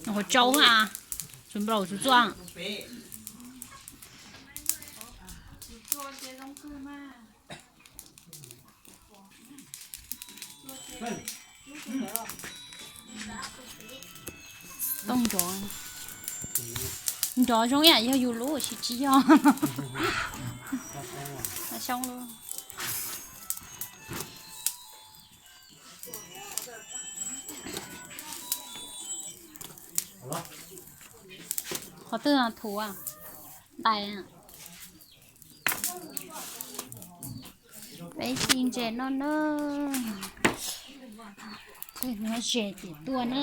Hauv tsau a, tsuas nplaum tsuas txua. Tooj nrov, nrov zoo ib yam yog yus lub tsis tsis yog. Xyoob lub. Qhov twg thuv ntais. Peb ci ntses noj na. Nyob ze tim tuaj na.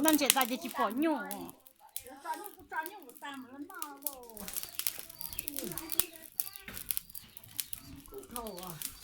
Noj ntses tas ces tsis pom nyuj. Kuv dhau.